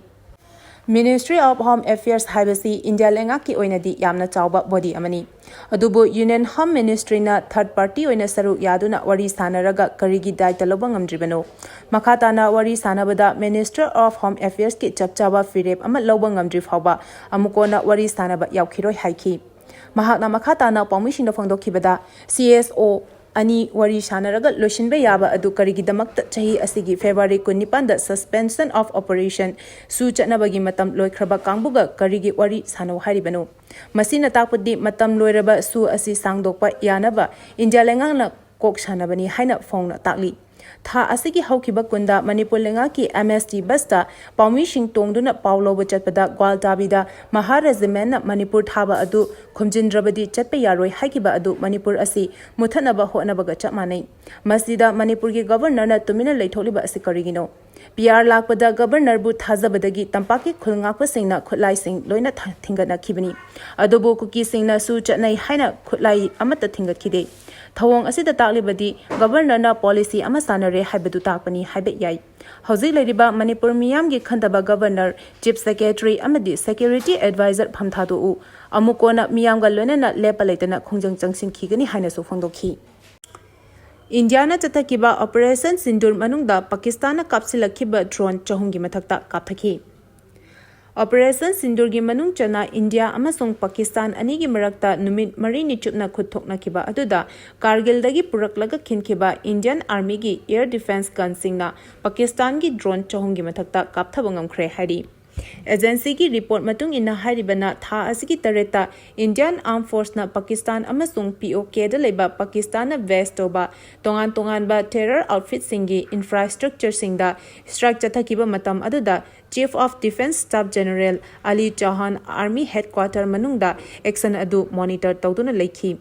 Ministry of Home Affairs ꯍꯥꯏꯕꯁꯤ ꯏꯟꯗꯤꯌꯥ ꯂꯩꯉꯥꯛꯀꯤ ꯑꯣꯏꯅꯗꯤ ꯌꯥꯝꯅ ꯆꯥꯎꯕ ꯕꯣꯗꯤ ꯑꯃꯅꯤ꯫ ꯑꯗꯨꯕꯨ Union Home Ministryꯅ ꯊꯔꯗ ꯄꯥꯔꯇꯤ ꯑꯣꯏꯅ ꯁꯔꯨꯛ ꯌꯥꯗꯨꯅ ꯋꯥꯔꯤ ꯁꯥꯅꯔꯒ ꯀꯔꯤꯒꯤ ꯗꯥꯏꯇ ꯂꯧꯕ ꯉꯝꯗ꯭ꯔꯤꯕꯅꯣ? ꯃꯈꯥ ꯇꯥꯅ ꯋꯥꯔꯤ ꯁꯥꯅꯕꯗ Minister of Home Affairsꯀꯤ ꯆꯞ ꯆꯥꯕ ꯐꯤꯔꯦꯞ ꯑꯃ ꯂꯧꯕ ꯉꯝꯗ꯭ꯔꯤ ꯐꯥꯎꯕ ꯑꯃꯨꯛ ꯀꯣꯟꯅ ꯋꯥꯔꯤ ꯁꯥꯅꯕ ꯌꯥꯎꯈꯤꯔꯣꯏ ꯍꯥꯏꯈꯤ꯫ ꯃꯍꯥꯛꯅ ꯃꯈꯥ ꯇꯥꯅ ꯄꯥꯎꯃꯤꯁꯤꯡꯗ ꯐꯣꯡꯗꯣꯛꯈꯤꯕꯗ, ꯁꯤ ꯑꯦꯁ ꯑꯣ ꯑꯅꯤ ꯋꯥꯔꯤ ꯁꯥꯅꯔꯒ ꯂꯣꯏꯁꯤꯟꯕ ꯌꯥꯕ ꯑꯗꯨ ꯀꯔꯤꯒꯤꯗꯃꯛꯇ ꯆꯍꯤ ꯑꯁꯤꯒꯤ ꯐꯦꯕ꯭ꯔꯨꯋꯥꯔꯤ ꯀꯨꯟꯅꯤꯄꯥꯟꯗ Suspension of Operation ꯁꯨ ꯆꯠꯅꯕꯒꯤ ꯃꯇꯝ ꯂꯣꯏꯈ꯭ꯔꯕ ꯀꯥꯡꯕꯨꯒ ꯀꯔꯤꯒꯤ ꯋꯥꯔꯤ ꯁꯥꯅꯧ ꯍꯥꯏꯔꯤꯕꯅꯣ? ꯃꯁꯤꯅ ꯇꯥꯛꯄꯗꯤ ꯃꯇꯝ ꯂꯣꯏꯔꯕ ꯁꯨ ꯑꯁꯤ ꯁꯥꯡꯗꯣꯛꯄ ꯌꯥꯅꯕ ꯏꯟꯗꯤꯌꯥ ꯂꯩꯉꯥꯛꯅ ꯀꯣꯛ ꯁꯥꯅꯕꯅꯤ ꯍꯥꯏꯅ ꯐꯣꯡꯅ ꯇꯥꯛꯂꯤ꯫ ꯊꯥ ꯑꯁꯤꯒꯤ ꯍꯧꯈꯤꯕ ꯀꯨꯟꯗ ꯃꯅꯤꯄꯨꯔ ꯂꯩꯉꯥꯛꯀꯤ ꯑꯦꯝ ꯑꯦꯁ ꯇꯤ ꯕꯁꯇ ꯄꯥꯎꯃꯤꯁꯤꯡ ꯇꯣꯡꯗꯨꯅ ꯄꯥꯎ ꯂꯧꯕ ꯆꯠꯄꯗ ꯒ꯭ꯋꯥꯜ ꯇꯥꯕꯤꯗ ꯃꯍꯥ ꯔꯦꯖꯤꯃꯦꯟꯅ ꯃꯅꯤꯄꯨꯔ ꯊꯥꯕ ꯑꯗꯨ ꯈꯨꯝꯖꯤꯟꯗ꯭ꯔꯕꯗꯤ ꯆꯠꯄ ꯌꯥꯔꯣꯏ ꯍꯥꯏꯈꯤꯕ ꯑꯗꯨ ꯃꯅꯤꯄꯨꯔ ꯑꯁꯤ ꯃꯨꯊꯠꯅꯕ ꯍꯣꯠꯅꯕꯒ ꯆꯞ ꯃꯥꯟꯅꯩ꯫ ꯃꯁꯤꯗ ꯃꯅꯤꯄꯨꯔꯒꯤ ꯒꯕꯔꯅꯔꯅ ꯇꯨꯃꯤꯟꯅ ꯂꯩꯊꯣꯛꯂꯤꯕ ꯑꯁꯤ ꯀꯔꯤꯒꯤꯅꯣ? ꯄꯤ ꯑꯥꯔ ꯂꯥꯛꯄꯗ ꯒꯕꯔꯅꯔꯕꯨ ꯊꯥꯖꯕꯗꯒꯤ ꯇꯝꯄꯥꯛꯀꯤ ꯈꯨꯜ ꯉꯥꯛꯄꯁꯤꯡꯅ ꯈꯨꯠꯂꯥꯏꯁꯤꯡ ꯂꯣꯏꯅ ꯊ-, ꯊꯤꯡꯒꯠꯅꯈꯤꯕꯅꯤ꯫ ꯑꯗꯨꯕꯨ ꯀꯨꯀꯤꯁꯤꯡꯅꯁꯨ ꯆꯠꯅꯩ ꯍꯥꯏꯅ ꯈꯨꯠꯂꯥꯏ ꯑꯃꯠꯇ ꯊꯤꯡꯒꯠꯈꯤꯗꯦ꯫ ꯊꯧꯑꯣꯡ ꯑꯁꯤꯗ ꯇꯥꯛꯂꯤꯕꯗꯤ ꯒꯕꯔꯅꯔꯅ ꯄꯣꯂꯤꯁꯤ ꯑꯃ ꯁꯥꯟꯅꯔꯦ ꯍꯥꯏꯕꯗꯨ ꯇꯥꯛꯄꯅꯤ ꯍꯥꯏꯕ ꯌꯥꯏ꯫ ꯍꯧꯖꯤꯛ ꯂꯩꯔꯤꯕ ꯃꯅꯤꯄꯨꯔ ꯃꯤꯌꯥꯝꯒꯤ ꯈꯟꯊꯕ ꯒꯕꯔꯅꯔ, ꯆꯤꯐ ꯁꯦꯀ꯭ꯔꯦꯇꯔꯤ ꯑꯃꯗꯤ ꯁꯦꯀ꯭ꯌꯨꯔꯤꯇꯤ ꯑꯦꯗꯚꯥꯏꯖꯔ ꯐꯝ ꯊꯥꯗꯣꯛꯎ꯫ ꯑꯃꯨꯛ ꯀꯣꯟꯅ ꯃꯤꯌꯥꯝꯒ ꯂꯣꯏꯅꯅ ꯂꯦꯞꯄ ꯂꯩꯇꯅ ꯈꯣꯡꯖꯪ ꯆꯪꯁꯤꯟꯈꯤꯒꯅꯤ ꯍꯥꯏꯅꯁꯨ ꯐꯣꯡꯗꯣꯛꯈꯤ꯫ ꯏꯟꯗꯤꯌꯥꯅ ꯆꯠꯊꯈꯤꯕ ꯑꯣꯄꯔꯦꯁꯟ ꯁꯤꯟꯗꯨꯔ ꯃꯅꯨꯡꯗ ꯄꯥꯀꯤꯁꯇꯥꯟꯅ ꯀꯥꯞꯁꯤꯜꯂꯛꯈꯤꯕ ꯗ꯭ꯔꯣꯟ ꯆꯍꯨꯝꯒꯤ ꯃꯊꯛꯇ ꯀꯥꯞꯊꯈꯤ꯫ ꯑꯣꯄꯔꯦꯁꯟ ꯁꯤꯟꯗꯨꯔꯒꯤ ꯃꯅꯨꯡ ꯆꯟꯅ ꯏꯟꯗꯤꯌꯥ ꯑꯃꯁꯨꯡ ꯄꯥꯀꯤꯁꯇꯥꯟ ꯑꯅꯤꯒꯤ ꯃꯔꯛꯇ ꯅꯨꯃꯤꯠ ꯃꯔꯤꯅꯤ ꯆꯨꯞꯅ ꯈꯨꯠ ꯊꯣꯛꯅꯈꯤꯕ ꯑꯗꯨꯗ ꯀꯥꯔꯒꯤꯜꯗꯒꯤ ꯄꯨꯔꯛꯂꯒ ꯈꯤꯟꯈꯤꯕ ꯏꯟꯗꯤꯌꯟ ꯑꯥꯔꯃꯤꯒꯤ ꯑꯦꯌꯔ ꯗꯤꯐꯦꯟꯁ ꯒꯟꯁꯤꯡꯅ ꯄꯥꯀꯤꯁꯇꯥꯟꯒꯤ ꯗ꯭ꯔꯣꯟ ꯆꯍꯨꯝꯒꯤ ꯃꯊꯛꯇ ꯀꯥꯞꯊꯕ ꯉꯝꯈ꯭ꯔꯦ ꯍꯥꯏꯔꯤ꯫ ꯑꯦꯖꯦꯟꯁꯤꯒꯤ ꯔꯤꯄꯣꯔꯠ ꯃꯇꯨꯡ ꯏꯟꯅ ꯍꯥꯏꯔꯤꯕꯅ ꯊꯥ ꯑꯁꯤꯒꯤ ꯇꯔꯦꯠꯇ ꯏꯟꯗꯤꯌꯟ ꯑꯥꯔꯝ ꯐꯣꯔꯁꯅ ꯄꯥꯀꯤꯁꯇꯥꯟ ꯑꯃꯁꯨꯡ ꯄꯤ ꯑꯣ ꯀꯦꯗ ꯂꯩꯕ ꯄꯥꯀꯤꯁꯇꯥꯟꯅ ꯕꯦꯁ ꯇꯧꯕ ꯇꯣꯉꯥꯟ ꯇꯣꯉꯥꯟꯕ ꯇꯦꯔꯔ ꯑꯥꯎꯠꯐꯤꯠꯁꯤꯡꯒꯤ ꯏꯟꯐ꯭ꯔꯥꯁ꯭ꯇ꯭ꯔꯛꯆꯔꯁꯤꯡꯗ ꯁ꯭ꯇ꯭ꯔꯥꯏꯛ ꯆꯠꯊꯈꯤꯕ ꯃꯇꯝ ꯑꯗꯨꯗ chief of defence staff general Ali Chauhan army headquarter ꯃꯅꯨꯡꯗ ꯑꯦꯛꯁꯟ ꯑꯗꯨ ꯃꯣꯅꯤꯇꯔ ꯇꯧꯗꯨꯅ ꯂꯩꯈꯤ꯫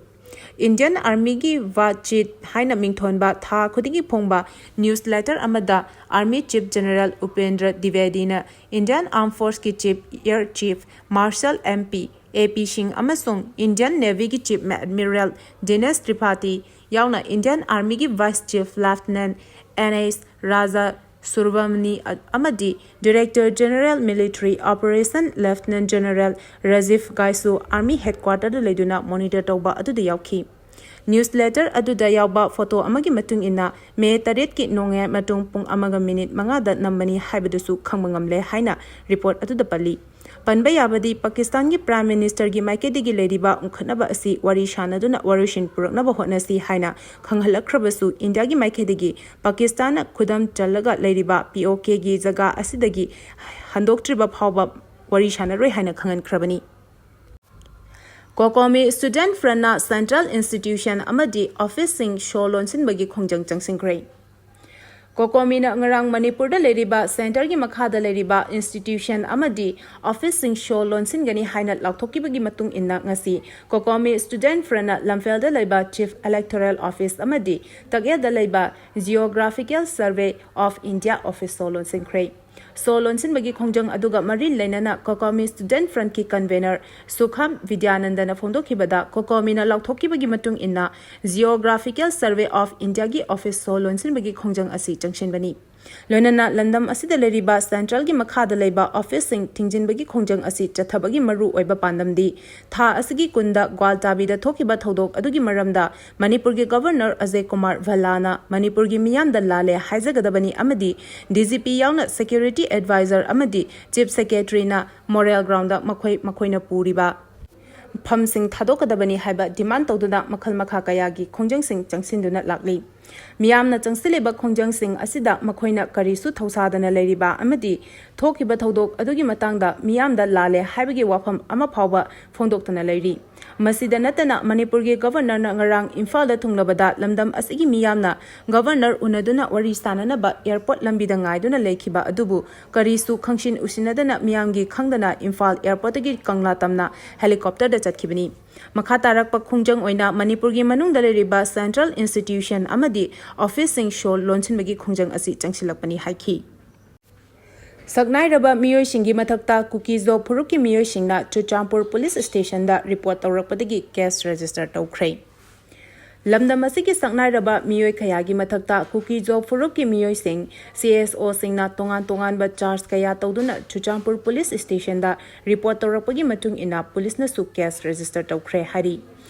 ꯏꯟꯗꯤꯌꯟ ꯑꯥꯔꯃꯤꯒꯤ ꯋꯥ ꯆꯤꯠ ꯍꯥꯏꯅ ꯃꯤꯡꯊꯣꯟꯕ ꯊꯥ ꯈꯨꯗꯤꯡꯒꯤ ꯐꯣꯡꯕ ꯅ꯭ꯌꯨꯁ ꯂꯦꯇꯔ ꯑꯃꯗ ꯑꯥꯔꯃꯤ ꯆꯤꯐ ꯖꯦꯅꯔꯦꯜ ꯎꯄꯦꯟꯗ꯭ꯔ ꯗ꯭ꯋꯤꯕꯦꯗꯤꯅ ꯏꯟꯗꯤꯌꯟ ꯑꯥꯔꯝ ꯐꯣꯔꯁꯀꯤ chief air chief marshal M P A P Singh ꯑꯃꯁꯨꯡ ꯏꯟꯗꯤꯌꯟ ꯅꯦꯚꯤꯒꯤ ꯆꯤꯐ ꯑꯦꯗꯃꯤꯔꯦꯜ ꯗꯤꯅꯦꯁ ꯇ꯭ꯔꯤꯄꯥꯊꯤ ꯌꯥꯎꯅ ꯏꯟꯗꯤꯌꯟ ꯑꯥꯔꯃꯤꯒꯤ vice chief lieutenant N S Raja Subramani ꯑꯃꯗꯤ director general military operation lieutenant general Rajiv ꯒꯥꯏꯁꯨ ꯑꯥꯔꯃꯤ ꯍꯦꯗꯀ꯭ꯋꯥꯇꯔꯗ ꯂꯩꯗꯨꯅ ꯃꯣꯅꯤꯇꯔ ꯇꯧꯕ ꯑꯗꯨꯗ ꯌꯥꯎꯈꯤ꯫ ꯅ꯭ꯌꯨꯁ ꯂꯦꯇꯔ ꯑꯗꯨꯗ ꯌꯥꯎꯕ ꯐꯣꯇꯣ ꯑꯃꯒꯤ ꯃꯇꯨꯡ ꯏꯟꯅ, ꯃꯦ ꯇꯔꯦꯠꯀꯤ ꯅꯣꯡꯌꯥꯏ ꯃꯇꯨꯡ ꯄꯨꯡ ꯑꯃꯒ ꯃꯤꯅꯤꯠ ꯃꯉꯥꯗ ꯅꯝꯕꯅꯤ ꯍꯥꯏꯕꯗꯨꯁꯨ ꯈꯪꯕ ꯉꯝꯂꯦ ꯍꯥꯏꯅ ꯔꯤꯄꯣꯔꯠ ꯑꯗꯨꯗ ꯄꯜꯂꯤ꯫ ꯄꯟꯕ ꯌꯥꯕꯗꯤ, ꯄꯥꯀꯤꯁꯇꯥꯟꯒꯤ ꯄ꯭ꯔꯥꯏꯝ ꯃꯤꯅꯤꯁꯇꯔꯒꯤ ꯃꯥꯏꯀꯩꯗꯒꯤ ꯂꯩꯔꯤꯕ ꯎꯪꯈꯠꯅꯕ ꯑꯁꯤ ꯋꯥꯔꯤ ꯁꯥꯟꯅꯗꯨꯅ ꯋꯥꯔꯣꯏꯁꯤꯟ ꯄꯨꯔꯛꯅꯕ ꯍꯣꯠꯅꯁꯤ ꯍꯥꯏꯅ ꯈꯪꯍꯜꯂꯛꯈ꯭ꯔꯕꯁꯨ, ꯏꯟꯗꯤꯌꯥꯒꯤ ꯃꯥꯏꯀꯩꯗꯒꯤ ꯄꯥꯀꯤꯁꯇꯥꯟꯅ ꯈꯨꯗꯝ ꯆꯜꯂꯒ ꯂꯩꯔꯤꯕ ꯄꯤ ꯑꯣ ꯀꯦꯒꯤ ꯖꯒꯥ ꯑꯁꯤꯗꯒꯤ ꯍꯟꯗꯣꯛꯇ꯭ꯔꯤꯕ ꯐꯥꯎꯕ ꯋꯥꯔꯤ ꯁꯥꯟꯅꯔꯣꯏ ꯍꯥꯏꯅ ꯈꯪꯍꯟꯈ꯭ꯔꯕꯅꯤ꯫ ꯀꯣꯀꯣꯃꯤ ꯁ꯭ꯇꯨꯗꯦꯟꯠ ꯐ꯭ꯔꯟꯠꯅ ꯁꯦꯟꯇ꯭ꯔꯦꯜ ꯏꯟꯁꯇꯤꯇ꯭ꯌꯨꯁꯟ ꯑꯃꯗꯤ ꯑꯣꯐꯤꯁꯁꯤꯡ ꯁꯣ ꯂꯣꯟꯁꯤꯟꯕꯒꯤ ꯈꯣꯡꯖꯪ ꯆꯪꯁꯤꯟꯈ꯭ꯔꯦ꯫ ꯀꯣꯀꯣꯃꯤꯅ ꯉꯔꯥꯡ ꯃꯅꯤꯄꯨꯔꯗ ꯂꯩꯔꯤꯕ ꯁꯦꯟꯇꯔꯒꯤ ꯃꯈꯥꯗ ꯂꯩꯔꯤꯕ ꯏꯟꯁꯇꯤꯇ꯭ꯌꯨꯁꯟ ꯑꯃꯗꯤ ꯑꯣꯐꯤꯁꯁꯤꯡ ꯁꯣ ꯂꯣꯟꯁꯤꯟꯒꯅꯤ ꯍꯥꯏꯅ ꯂꯥꯎꯊꯣꯛꯈꯤꯕꯒꯤ ꯃꯇꯨꯡ ꯏꯟꯅ, ꯉꯁꯤ ꯀꯣꯀꯣꯃꯤ ꯁ꯭ꯇꯨꯗꯦꯟꯠ ꯐ꯭ꯔꯟꯠꯅ ꯂꯝꯐꯦꯜꯗ ꯂꯩꯕ ꯆꯤꯐ ꯏꯂꯦꯛꯇꯣꯔꯦꯜ ꯑꯣꯐꯤꯁ ꯑꯃꯗꯤ ꯇꯛꯌꯦꯜꯗ ꯂꯩꯕ geographical survey of India office ꯁꯣ ꯂꯣꯟꯁꯤꯟꯈ꯭ꯔꯦ꯫ ꯁꯣ ꯂꯣꯟꯁꯤꯟꯕꯒꯤ ꯈꯣꯡꯖꯪ ꯑꯗꯨꯒ ꯃꯔꯤ ꯂꯩꯅꯅ ꯀꯣꯀꯣꯃꯤ ꯁ꯭ꯇꯨꯗꯦꯟꯠ ꯐ꯭ꯔꯟꯠꯀꯤ ꯀꯟꯚꯦꯅꯔ ꯁꯨꯈꯥꯝ ꯕꯤꯗ꯭ꯌꯥꯅꯟꯗꯅ ꯐꯣꯡꯗꯣꯛꯈꯤꯕꯗ, ꯀꯣꯀꯣꯃꯤꯅ ꯂꯥꯎꯊꯣꯛꯈꯤꯕꯒꯤ ꯃꯇꯨꯡ ꯏꯟꯅ, ꯖꯤꯑꯣꯒ꯭ꯔꯥꯐꯤꯀꯦꯜ ꯁꯔꯚꯦ ꯑꯣꯐ ꯏꯟꯗꯤꯌꯥꯒꯤ ꯑꯣꯐꯤꯁ ꯁꯣ ꯂꯣꯟꯁꯤꯟꯕꯒꯤ ꯈꯣꯡꯖꯪ ꯑꯁꯤ ꯆꯪꯁꯤꯟꯕꯅꯤ꯫ ꯂꯣꯏꯅꯅ ꯂꯝꯗꯝ ꯑꯁꯤꯗ ꯂꯩꯔꯤꯕ ꯁꯦꯟꯇ꯭ꯔꯦꯜꯒꯤ ꯃꯈꯥꯗ ꯂꯩꯕ ꯑꯣꯐꯤꯁꯁꯤꯡ ꯊꯤꯡꯖꯤꯟꯕꯒꯤ ꯈꯣꯡꯖꯪ ꯑꯁꯤ ꯆꯠꯊꯕꯒꯤ ꯃꯔꯨ ꯑꯣꯏꯕ ꯄꯥꯟꯗꯝꯗꯤ, ꯊꯥ ꯑꯁꯤꯒꯤ ꯀꯨꯟꯗ ꯒ꯭ꯋꯥꯜꯇꯥꯕꯤꯗ ꯊꯣꯛꯈꯤꯕ ꯊꯧꯗꯣꯛ ꯑꯗꯨꯒꯤ ꯃꯔꯝꯗ ꯃꯅꯤꯄꯨꯔꯒꯤ ꯒꯚꯔꯅꯔ ꯑꯖꯌ ꯀꯨꯃꯥꯔ ꯚꯜꯂꯥꯅ ꯃꯅꯤꯄꯨꯔꯒꯤ ꯃꯤꯌꯥꯝꯗ ꯂꯥꯜꯂꯦ ꯍꯥꯏꯖꯒꯗꯕꯅꯤ ꯑꯃꯗꯤ ꯗꯤ ꯖꯤ ꯄꯤ ꯌꯥꯎꯅ ꯁꯦꯀ꯭ꯌꯨꯔꯤꯇꯤ ꯑꯦꯗꯚꯥꯏꯖꯔ ꯑꯃꯗꯤ ꯆꯤꯐ ꯁꯦꯀ꯭ꯔꯦꯇꯔꯤꯅ ꯃꯣꯔꯦꯜ ꯒ꯭ꯔꯥꯎꯟꯗ ꯃꯈꯣꯏ ꯃꯈꯣꯏꯅ ꯄꯨꯔꯤꯕ ꯐꯝꯁꯤꯡ ꯊꯥꯗꯣꯛꯀꯗꯕꯅꯤ ꯍꯥꯏꯕ ꯗꯤꯃꯥꯟ ꯇꯧꯗꯨꯅ ꯃꯈꯜ ꯃꯈꯥ ꯀꯌꯥꯒꯤ ꯈꯣꯡꯖꯪꯁꯤꯡ ꯆꯪꯁꯤꯟꯗꯨꯅ ꯂꯥꯛꯂꯤ꯫ ꯃꯤꯌꯥꯝꯅ ꯆꯪꯁꯤꯜꯂꯤꯕ ꯈꯣꯡꯖꯪꯁꯤꯡ ꯑꯁꯤꯗ ꯃꯈꯣꯏꯅ ꯀꯔꯤꯁꯨ ꯊꯧꯁꯥꯗꯅ ꯂꯩꯔꯤꯕ ꯑꯃꯗꯤ ꯊꯣꯛꯈꯤꯕ ꯊꯧꯗꯣꯛ ꯑꯗꯨꯒꯤ ꯃꯇꯥꯡꯗ ꯃꯤꯌꯥꯝꯗ ꯂꯥꯜꯂꯦ ꯍꯥꯏꯕꯒꯤ ꯋꯥꯐꯝ ꯑꯃ ꯐꯥꯎꯕ ꯐꯣꯡꯗꯣꯛꯇꯅ ꯂꯩꯔꯤ꯫ ꯃꯁꯤꯗ ꯅꯠꯇꯅ ꯃꯅꯤꯄꯨꯔꯒꯤ ꯒꯚꯔꯅꯔꯅ ꯉꯔꯥꯡ ꯏꯝꯐꯥꯜꯗ ꯊꯨꯡꯂꯕꯗ ꯂꯝꯗꯝ ꯑꯁꯤꯒꯤ ꯃꯤꯌꯥꯝꯅ ꯒꯚꯔꯅꯔ ꯎꯅꯗꯨꯅ ꯋꯥꯔꯤ ꯁꯥꯅꯅꯕ ꯑꯦꯌꯔꯄꯣꯔꯠ ꯂꯝꯕꯤꯗ ꯉꯥꯏꯗꯨꯅ ꯂꯩꯈꯤꯕ ꯑꯗꯨꯕꯨ ꯀꯔꯤꯁꯨ ꯈꯪꯁꯤꯟ ꯎꯁꯤꯟꯅꯗꯅ ꯃꯤꯌꯥꯝꯒꯤ ꯈꯪꯗꯅ ꯏꯝꯐꯥꯜ ꯑꯦꯌꯔꯄꯣꯔꯠꯇꯒꯤ ꯀꯪꯂꯥ ꯇꯝꯅ ꯍꯦꯂꯤꯀꯣꯞꯇꯔꯗ ꯆꯠꯈꯤꯕꯅꯤ꯫ ꯃꯈꯥ ꯇꯥꯔꯛꯄ ꯈꯣꯡꯖꯪ ꯑꯣꯏꯅ ꯃꯅꯤꯄꯨꯔꯒꯤ ꯃꯅꯨꯡꯗ ꯂꯩꯔꯤꯕ ꯁꯦꯟꯇ꯭ꯔꯦꯜ ꯏꯟꯁꯇꯤꯇ꯭ꯌꯨꯁꯟ ꯑꯃꯗꯤ ꯑꯣꯐꯤꯁꯁꯤꯡ ꯁꯣ ꯂꯣꯟꯁꯤꯟꯕꯒꯤ ꯈꯣꯡꯖꯪ ꯑꯁꯤ ꯆꯪꯁꯤꯜꯂꯛꯄꯅꯤ ꯍꯥꯏꯈꯤ꯫ ꯁꯛꯅꯥꯏꯔꯕ ꯃꯤꯑꯣꯏꯁꯤꯡꯒꯤ ꯃꯊꯛꯇ ꯀꯨꯀꯤꯖꯣ ꯐꯨꯔꯨꯞꯀꯤ ꯃꯤꯑꯣꯏꯁꯤꯡꯅ ꯆꯨꯔꯆꯥꯟꯄꯨꯔ ꯄꯨꯂꯤꯁ ꯁ꯭ꯇꯦꯁꯟꯗ ꯔꯤꯄꯣꯔꯠ ꯇꯧꯔꯛꯄꯗꯒꯤ ꯀꯦꯁ ꯔꯦꯖꯤꯁꯇꯔ ꯇꯧꯈ꯭ꯔꯦ꯫ ꯂꯝꯗꯝ ꯑꯁꯤꯒꯤ ꯁꯛꯅꯥꯏꯔꯕ ꯃꯤꯑꯣꯏ ꯀꯌꯥꯒꯤ ꯃꯊꯛꯇ ꯀꯨꯀꯤꯖꯣ ꯐꯨꯔꯨꯞꯀꯤ ꯃꯤꯑꯣꯏꯁꯤꯡ, ꯁꯤ ꯑꯦꯁ ꯑꯣꯁꯤꯡꯅ ꯇꯣꯉꯥꯟ ꯇꯣꯉꯥꯟꯕ ꯆꯥꯔꯖ ꯀꯌꯥ ꯇꯧꯗꯨꯅ ꯆꯨꯔꯆꯥꯟꯄꯨꯔ ꯄꯨꯂꯤꯁ ꯁ꯭ꯇꯦꯁꯟꯗ ꯔꯤꯄꯣꯔꯠ ꯇꯧꯔꯛꯄꯒꯤ ꯃꯇꯨꯡ ꯏꯟꯅ ꯄꯨꯂꯤꯁꯅꯁꯨ ꯀꯦꯁ ꯔꯦꯖꯤꯁꯇꯔ ꯇꯧꯈ꯭ꯔꯦ ꯍꯥꯏꯔꯤ꯫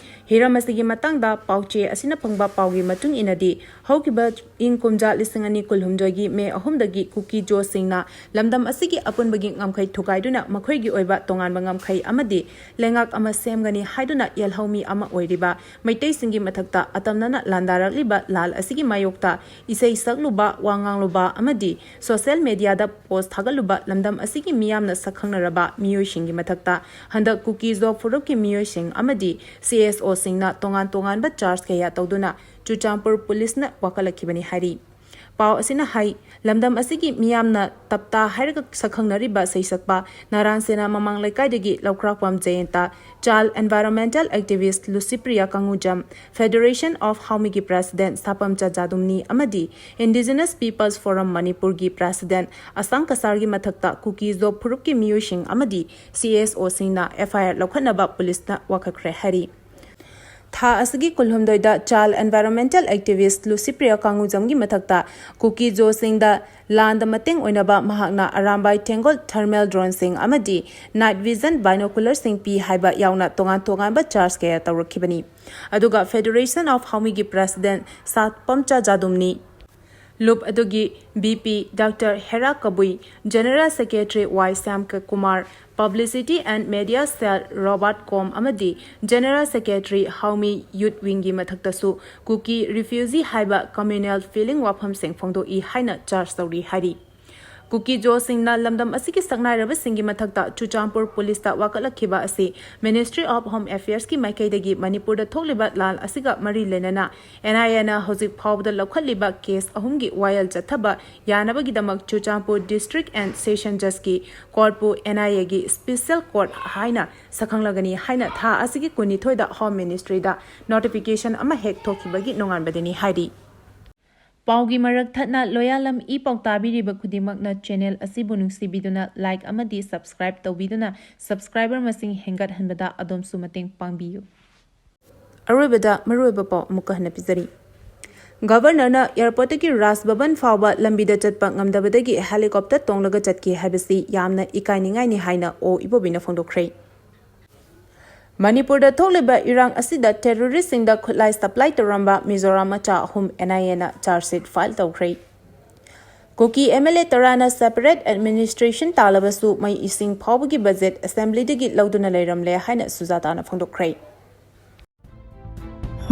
ꯍꯤꯔꯝ ꯑꯁꯤꯒꯤ ꯃꯇꯥꯡꯗ ꯄꯥꯎꯆꯦ ꯑꯁꯤꯅ ꯐꯪꯕ ꯄꯥꯎꯒꯤ ꯃꯇꯨꯡ ꯏꯟꯅꯗꯤ, ꯍꯧꯈꯤꯕ ꯏꯪ ꯀꯨꯝꯖꯥ ꯂꯤꯁꯤꯡ ꯑꯅꯤ ꯀꯨꯟꯍꯨꯝꯗꯣꯏꯒꯤ ꯃꯦ ꯑꯍꯨꯝꯗꯒꯤ ꯀꯨꯀꯤꯖꯣꯁꯤꯡꯅ ꯂꯝꯗꯝ ꯑꯁꯤꯒꯤ ꯑꯄꯨꯟꯕꯒꯤ ꯉꯝꯈꯩ ꯊꯨꯒꯥꯏꯗꯨꯅ ꯃꯈꯣꯏꯒꯤ ꯑꯣꯏꯕ ꯇꯣꯉꯥꯟꯕ ꯉꯝꯈꯩ ꯑꯃꯗꯤ ꯂꯩꯉꯥꯛ ꯑꯃ ꯁꯦꯝꯒꯅꯤ ꯍꯥꯏꯗꯨꯅ ꯌꯦꯜꯍꯧꯃꯤ ꯑꯃ ꯑꯣꯏꯔꯤꯕ ꯃꯩꯇꯩꯁꯤꯡꯒꯤ ꯃꯊꯛꯇ ꯑꯇꯝꯅꯅ ꯂꯥꯟꯗꯥꯔꯛꯂꯤꯕ ꯂꯥꯜ ꯑꯁꯤꯒꯤ ꯃꯥꯌꯣꯛꯇ ꯏꯁꯩ ꯁꯛꯂꯨꯕ, ꯋꯥ ꯉꯥꯡꯂꯨꯕ ꯑꯃꯗꯤ ꯁꯣꯁꯤꯌꯦꯜ ꯃꯦꯗꯤꯌꯥꯗ ꯄꯣꯁ ꯊꯥꯒꯠꯂꯨꯕ ꯂꯝꯗꯝ ꯑꯁꯤꯒꯤ ꯃꯤꯌꯥꯝꯅ ꯁꯛꯈꯪꯅꯔꯕ ꯃꯤꯑꯣꯏꯁꯤꯡꯒꯤ ꯃꯊꯛꯇ ꯍꯟꯗꯛ ꯀꯨꯀꯤꯖꯣ ꯐꯨꯔꯨꯞꯀꯤ ꯃꯤꯑꯣꯏꯁꯤꯡ ꯑꯃꯗꯤ ꯁꯤ ꯑꯦꯁ ꯑꯣꯁꯤꯡꯅ ꯇꯣꯉꯥꯟ ꯇꯣꯉꯥꯟꯕ ꯆꯥꯔꯖ ꯀꯌꯥ ꯇꯧꯗꯨꯅ ꯆꯨꯔꯆꯥꯟꯄꯨꯔ ꯄꯨꯂꯤꯁꯅ ꯋꯥꯀꯠꯂꯛꯈꯤꯕꯅꯤ ꯍꯥꯏꯔꯤ꯫ ꯄꯥꯎ ꯑꯁꯤꯅ ꯍꯥꯏ, ꯂꯝꯗꯝ ꯑꯁꯤꯒꯤ ꯃꯤꯌꯥꯝꯅ ꯇꯞꯇꯥ ꯍꯥꯏꯔꯒ ꯁꯛꯈꯪꯅꯔꯤꯕ ꯁꯩꯁꯛꯄ ꯅꯥꯔꯥꯟ ꯁꯦꯅꯥ ꯃꯃꯥꯡ ꯂꯩꯀꯥꯏꯗꯒꯤ ꯂꯧꯈ꯭ꯔꯥꯛꯄꯝ Jayanta, child environmental activist Licypriya Kangujam, Federation of Haomi ꯒꯤ president ꯁꯥꯄꯝꯆꯥ ꯖꯥꯗꯨꯝꯅꯤ ꯑꯃꯗꯤ Indigenous People's Forum ꯃꯅꯤꯄꯨꯔꯒꯤ president ꯑꯁꯥꯡ ꯀꯁꯥꯔꯒꯤ ꯃꯊꯛꯇ ꯀꯨꯀꯤ ꯖꯣ ꯐꯨꯔꯨꯞꯀꯤ ꯃꯤꯑꯣꯏꯁꯤꯡ ꯑꯃꯗꯤ C S O ꯁꯤꯡꯅ F I R ꯂꯧꯈꯠꯅꯕ ꯄꯨꯂꯤꯁꯅ ꯋꯥꯀꯠꯈ꯭ꯔꯦ ꯍꯥꯏꯔꯤ꯫ ꯊꯥ ꯑꯁꯤꯒꯤ ꯀꯨꯟꯍꯨꯝꯗꯣꯏꯗ ꯆꯥꯏꯜ ꯑꯦꯟꯚꯥꯏꯔꯣꯟꯃꯦꯟꯇꯦꯜ ꯑꯦꯛꯇꯤꯚꯤꯁ꯭ꯠ ꯂꯨꯁꯤꯄ꯭ꯔꯤꯌꯥ ꯀꯥꯡꯉꯨꯖꯝꯒꯤ ꯃꯊꯛꯇ ꯀꯨꯀꯤ ꯖꯣꯁꯤꯡꯗ ꯂꯥꯟꯗ ꯃꯇꯦꯡ ꯑꯣꯏꯅꯕ ꯃꯍꯥꯛꯅ ꯑꯔꯥꯝꯕꯥꯏ ꯊꯦꯡꯒꯣꯜ thermal droneꯁꯤꯡ ꯑꯃꯗꯤ night vision binocularꯁꯤꯡ ꯄꯤ ꯍꯥꯏꯕ ꯌꯥꯎꯅ ꯇꯣꯉꯥꯟ ꯇꯣꯉꯥꯟꯕ charge ꯀꯌꯥ ꯇꯧꯔꯛꯈꯤꯕꯅꯤ꯫ ꯑꯗꯨꯒ Federation of Haomi ꯒꯤ president ꯁꯥꯄꯝꯆꯥ ꯖꯥꯗꯨꯝꯅꯤ, ꯂꯨꯞ ꯑꯗꯨꯒꯤ V P Doctor Hera Kabui, General Secretary Y Shyamka Kumar, Publicity and Media Cell Robert Kom ꯑꯃꯗꯤ General Secretary Haomi Youth Wing ꯒꯤ ꯃꯊꯛꯇꯁꯨ ꯀꯨꯀꯤ refugee ꯍꯥꯏꯕ communal feeling ꯋꯥꯐꯝꯁꯤꯡ ꯐꯣꯡꯗꯣꯛꯏ ꯍꯥꯏꯅ charge ꯇꯧꯔꯤ ꯍꯥꯏꯔꯤ꯫ ꯀꯨꯀꯤ ꯖꯣꯁꯤꯡꯅ ꯂꯝꯗꯝ ꯑꯁꯤꯒꯤ ꯁꯛꯅꯥꯏꯔꯕꯁꯤꯡꯒꯤ ꯃꯊꯛꯇ ꯆꯨꯔꯆꯥꯟꯄꯨꯔ ꯄꯨꯂꯤꯁꯇ ꯋꯥꯀꯠꯂꯛꯈꯤꯕ ꯑꯁꯤ Ministry of Home Affairs ꯀꯤ ꯃꯥꯏꯀꯩꯗꯒꯤ ꯃꯅꯤꯄꯨꯔꯗ ꯊꯣꯛꯂꯤꯕ ꯂꯥꯟ ꯑꯁꯤꯒ ꯃꯔꯤ ꯂꯩꯅꯅ N I A ꯅ ꯍꯧꯖꯤꯛ ꯐꯥꯎꯕꯗ ꯂꯧꯈꯠꯂꯤꯕ case ꯑꯍꯨꯝꯒꯤ ꯋꯥꯌꯦꯜ ꯆꯠꯊꯕ ꯌꯥꯅꯕꯒꯤꯗꯃꯛ Churachandpur District and Session Judge ꯀꯤ court ꯄꯨ N I A ꯒꯤ special court ꯍꯥꯏꯅ ꯁꯛꯈꯪꯂꯒꯅꯤ ꯍꯥꯏꯅ ꯊꯥ ꯑꯁꯤꯒꯤ ꯀꯨꯟꯅꯤꯊꯣꯏꯗ Home Ministry ꯗ notification ꯑꯃ ꯍꯦꯛ ꯊꯣꯛꯈꯤꯕꯒꯤ ꯅꯣꯡꯉꯥꯟꯕꯗꯅꯤ ꯍꯥꯏꯔꯤ꯫ ꯄꯥꯎꯒꯤ ꯃꯔꯛ ꯊꯠꯅ ꯂꯣꯌꯥꯂꯝ ꯏ ꯄꯥꯎ ꯇꯥꯕꯤꯔꯤꯕ ꯈꯨꯗꯤꯡꯃꯛꯅ channel ꯑꯁꯤꯕꯨ ꯅꯨꯡꯁꯤꯕꯤꯗꯨꯅ like ꯑꯃꯗꯤ subscribe ꯇꯧꯕꯤꯗꯨꯅ subscriber ꯃꯁꯤꯡ ꯍꯦꯟꯒꯠꯍꯟꯕꯗ ꯑꯗꯣꯝꯁꯨ ꯃꯇꯦꯡ ꯄꯥꯡꯕꯤꯌꯨ꯫ ꯑꯔꯣꯏꯕꯗ ꯃꯔꯨꯑꯣꯏꯕ ꯄꯥꯎ ꯑꯃꯨꯛꯀ ꯍꯟꯅ ꯄꯤꯖꯔꯤ꯫ Governor ꯅ airport ꯇꯒꯤ ꯔꯥꯖ ꯚꯕꯟ ꯐꯥꯎꯕ ꯂꯝꯕꯤꯗ ꯆꯠꯄ ꯉꯝꯗꯕꯗꯒꯤ helicopter ꯇꯣꯡꯂꯒ ꯆꯠꯈꯤ ꯍꯥꯏꯕꯁꯤ ꯌꯥꯝꯅ ꯏꯀꯥꯏꯅꯤꯡꯉꯥꯏꯅꯤ ꯍꯥꯏꯅ ꯑꯣ ꯏꯕꯣꯕꯤꯅ ꯐꯣꯡꯗꯣꯛꯈ꯭ꯔꯦ꯫ ꯃꯅꯤꯄꯨꯔꯗ ꯊꯣꯛꯂꯤꯕ ꯏꯔꯥꯡ ꯑꯁꯤꯗ terrorist ꯁꯤꯡꯗ ꯈꯨꯠꯂꯥꯏ supply ꯇꯧꯔꯝꯕ ꯃꯤꯖꯣꯔꯥꯝ ꯃꯆꯥ ꯑꯍꯨꯝ N I A ꯅ charge sheet file ꯇꯧꯈ꯭ꯔꯦ꯫ ꯀꯨꯀꯤ M L A ꯇꯔꯥꯅ separate administration ꯇꯥꯜꯂꯕꯁꯨ ꯃꯩ ꯏꯁꯤꯡ ꯐꯥꯎꯕꯒꯤ budget assembly ꯗꯒꯤ ꯂꯧꯗꯨꯅ ꯂꯩꯔꯝꯂꯦ ꯍꯥꯏꯅ ꯁꯨꯖꯥꯇꯥꯅ ꯐꯣꯡꯗꯣꯛꯈ꯭ꯔꯦ꯫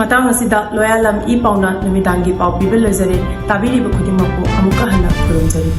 ꯃꯇꯥꯡ ꯑꯁꯤꯗ ꯂꯣꯌꯥꯂꯝ ꯏ ꯄꯥꯎꯅ ꯅꯨꯃꯤꯗꯥꯡꯒꯤ ꯄꯥꯎ ꯄꯤꯕ ꯂꯣꯏꯖꯔꯦ꯫ ꯇꯥꯕꯤꯔꯤꯕ ꯈꯨꯗꯤꯡꯃꯛꯄꯨ ꯑꯃꯨꯛꯀ ꯍꯟꯅ ꯈꯨꯔꯨꯝꯖꯔꯤ꯫